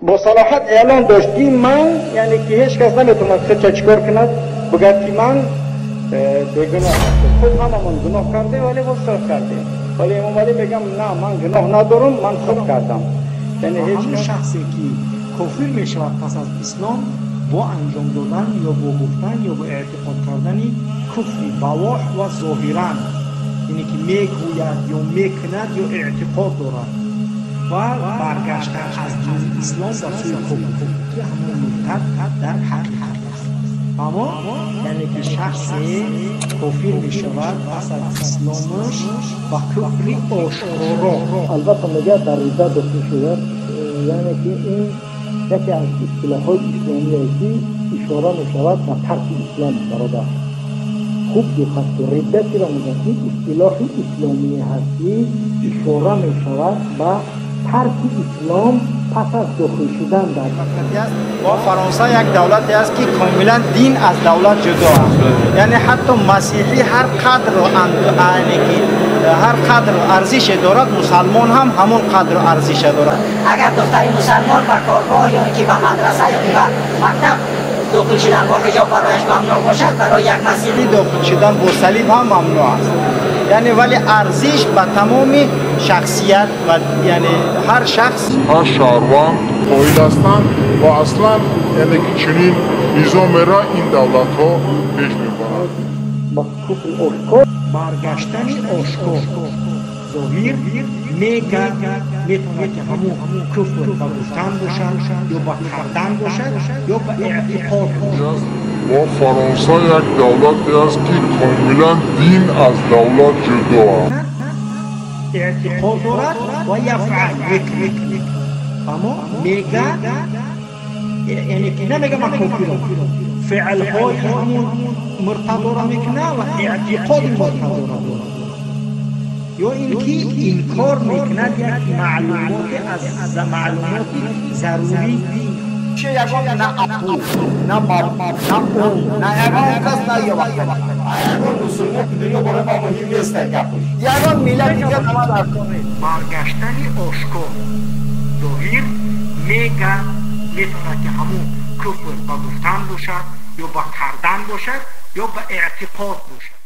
Бо салоҳат эълон дошт ки ман, яъне ки ҳеҷ кас наметавонад худша чикор кунад, бигӯяд ки ман бегуноҳ ҳастам. Худ ҳамамон гуноҳ кардем, вале боз сулҳ кардем. Вале Имом Алӣ мегӯям на, ман гуноҳ надорам, ман хуб кардам. Яъне ҳеҷ ҳамон шахсе ки кофир мешавад пас аз ислом бо анҷом додан ё бо гуфтан ё бо эътиқод кардани куфри бавоҳ ва зоҳиран, яъне ки мегӯяд ё мекунад ё эътиқод дорад ва баргаштан аз дини ислом ба сӯи куфр, ки ҳамон муртад дар ҳақиқат аст. Аммо яъне ки шахсе кофир мешавад пас аз исломаш ба куфри ошкоро. Албатта мегӯяд дар ридда дохил шудад, яъне ки ин яке аз истилоҳҳои исломие ки ишора мешавад ба тарки ислом. Бародар, хуб диққат кун, ридда чиро мегӯяд? Ин истилоҳи исломие ҳаст ки ишора мешавад ба тарки ислом пас аз дохил шудан дар аст. Ва Фаронса як давлате аст ки комилан дин аз давлат ҷудо аст. Яъне ҳатто масеҳӣ ҳар қадру ки ҳар қадру арзише дорад, мусалмон ҳам ҳамон қадру арзише дорад. Агар духтари мусалмон ба коргоҳ ё ки ба мадраса ё ки ба мактаб дохил шудан бо ҳиҷоб барояш мамнӯъ бошад, барои як масеҳӣ дохил шудан бо салиб ҳам мамнӯъ аст. Яъне вале арзиш ба тамоми шахсият ва яъне ҳар шахс, ҳар шаҳрванд қоил ҳастанд ва аслан яъне ки чунин низомеро ин давлатҳо пеш мебаранд. Ба куфри ошкор, баргаштани ошкор зоҳир мега метавонад ки ҳамон куфр ба гуфтан бошад ё ба кардан бошад ё ба эътиқод бошад. Ва Фаронса як давлате аст ки комилан дин аз давлат ҷудо аст. Эътиқод дорад ва яфъал мекунад, аммо мега яъне ки намега ман кофирам, феълҳои ҳамон муртадора мекунад ва эътиқоди муртадора дорад, ё ин ки инкор мекунад як маълумоте аз маълумоти зарурии дин. Ягон на абу, на баб, на ум, на ягон кас, на ёвақт. Ягон мусулмон дунё барои ма муҳим нест гапаш. Ягон миллат дигар нама дар кор нест. Баргаштани ошкор зоҳир мега метавонад ки ҳамон куфр ба гуфтан бошад ё ба кардан бошад ё ба эътиқод бошад.